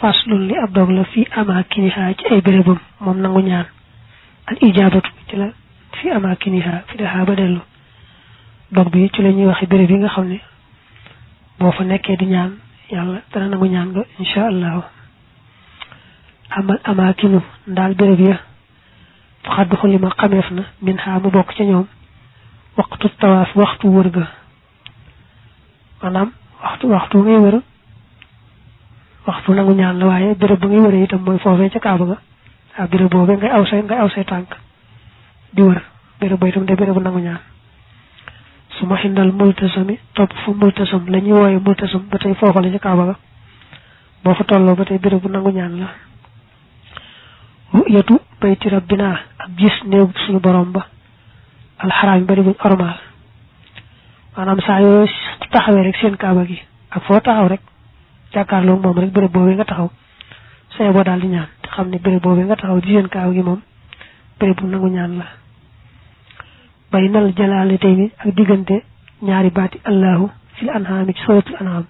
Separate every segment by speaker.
Speaker 1: faslun li ab dog la fi amakiniha ci ay bérébam moom nangu ñaan al ijabatu ci la fi amakiniha fi daha ba dellu dog bi ci la ñuy waxe béréb yi nga xam ne boo fa nekkee di ñaan yàlla dana nangu ñaan nga insha allah amal amakinu ndaal béréb ya xaddu xulima xameef na min ha mu bokk ca ñoom waxtu tawaaf waxtu wër ga maanaam waxtu ngay wër waxtu nangu ñaan la waaye béréb ba ngay wëree itam mooy foofee ca kaaba ga ak béréb boobee ngay aw say tànk di wër béréb ba itam de béréb bu nangu ñaan su ma xindal multasami topp fu multasam la ñuy wooye multasam ba tey foofa la ca kaaba ga boo fa tolloo ba tey béréb bu nangu ñaan la ru'yatu bayti rabbina ak gis néew suñu borom ba alxaraam bari buñ ormaal maanaam saa yoo taxawee rek seen kaaba gi ak foo taxaw rek jàkkaarloo moom rek béréb boobee nga taxaw say boo daal di ñaan te xam ne béréb boobee nga taxaw di seen kaaba gi moom béréb bu nangu ñaan la bay nal jalaale tey ni ak diggante ñaari baati allahu fil an'am ci suratul an'am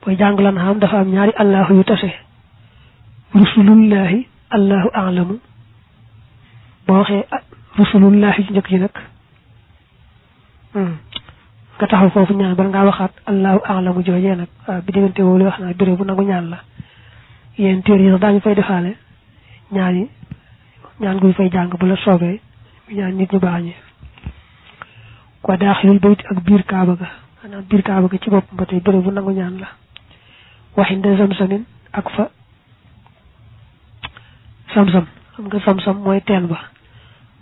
Speaker 1: booy jàngul an'am dafa am ñaari allahu yu tase rusulullahi allahu a'lamu boo waxee rusulullahi ci njëkk ji nag nga taxaw foofu ñaan bala ngaa waxaat allahu a'lamu joojee nag waaw bi diggante woowu wax naa béréb bu nangu ñaan la yéen téer yi sax daañu fay defaale ñaan guy fay jàng bu la soobee ñaan nit ñu baax ñi ko daaxilul bayt ak biir kaaba ga maanaam biir kaaba ga ci bopp ba tey béréb bu nangu ñaan la waxinde zamsamin ak fa samsam xam nga samsam mooy teen ba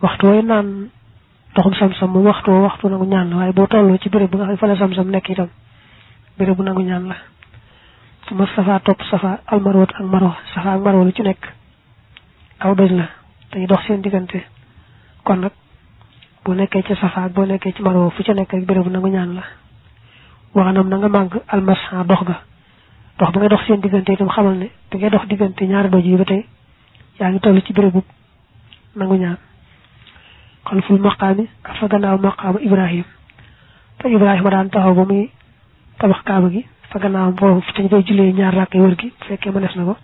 Speaker 1: waxtu wooy naan ndoxum samsam moom waxtu nangu ñaan la waaye boo tolloo ci béréb bu nga xam ne fa la samsam nekk itam béréb bu nangu ñaan la su ma safa topp safa almarwat ak marwa safa ak marwa lu ci nekk aw doj la dañuy dox seen diggante kon nag boo nekkee ci safa ak boo nekkee ci marwa fu ci nekk rek béréb bu nangu ñaan la waxanam na nga màgg almasha dox ba ngay dox seen diggante itam xamal ne da ngay dox diggante ñaari doj yi ba tey yaa ngi toll ci béréb bu nangu ñaan xalful maqaami ak fa gannaaw maqaamu ibrahim te ibrahima daan taxaw ba muy tabax kaaba gi fa gannaaw foofu te ñu koy jullee ñaar rakkay wër gi bu fekkee mënees na ko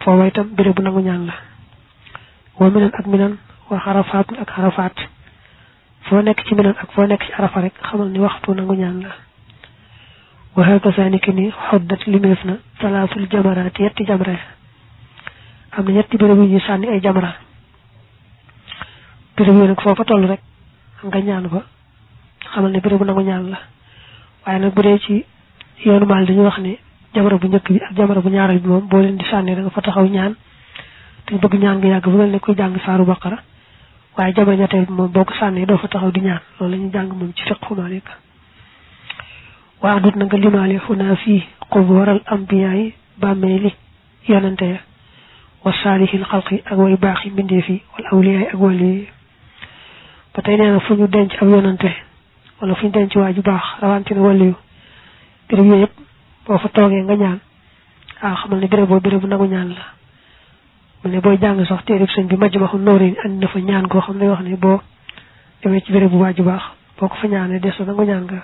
Speaker 1: foofa itam béréb bu nangu ñaan la wa minan ak minan wa xarafaat ak xarafaat foo nekk ci minan ak foo nekk ci arafa rek xamal ni waxtu nangu ñaan la wa hakaza ni ki ni xoddat limeef na salaasul jamaraat yetti jamra am na ñetti béréb yu ñuy sànni ay jamra béréb yooyu nag foofa toll rek nga ñaan fa xamal ne béréb bu nangu ñaan la waaye nag bu dee ci yoonu maal dañuy wax ne jamra bu njëkk bi ak jamra bu ñaareel bi moom boo leen di sànni da nga fa taxaw ñaan te bëgg ñaan nga yàgg bu mel ne kuy jàng saaru baqara waaye jamra ñetteel bi moom boo ko sànnee doo fa taxaw di ñaan loolu la ñuy jàng moom ci fiqhu Maalik waa dut na nga limaale xunaa fii qubuural ambiyaa yi bàmmeeli yonante ya wa saalihil xalqi ak way baax yi mbindeef yi wala awliyaa yi ak wàlli yi ba tey nee na fu ñu denc ab yonante wala fu ñu denc waa ju baax rawantina wàlli yu béréb yooyu yëpp boo fa toogee nga ñaan xamal ne béréb boobu béréb bu nangu ñaan la mu ne booy jàng sax téereb sëñ bi Majmahun Nurayni andi na fa ñaan koo xam ne wax ne boo demee ci béréb bu waa ju baax boo ko fa ñaanee des na nangu ñaan nga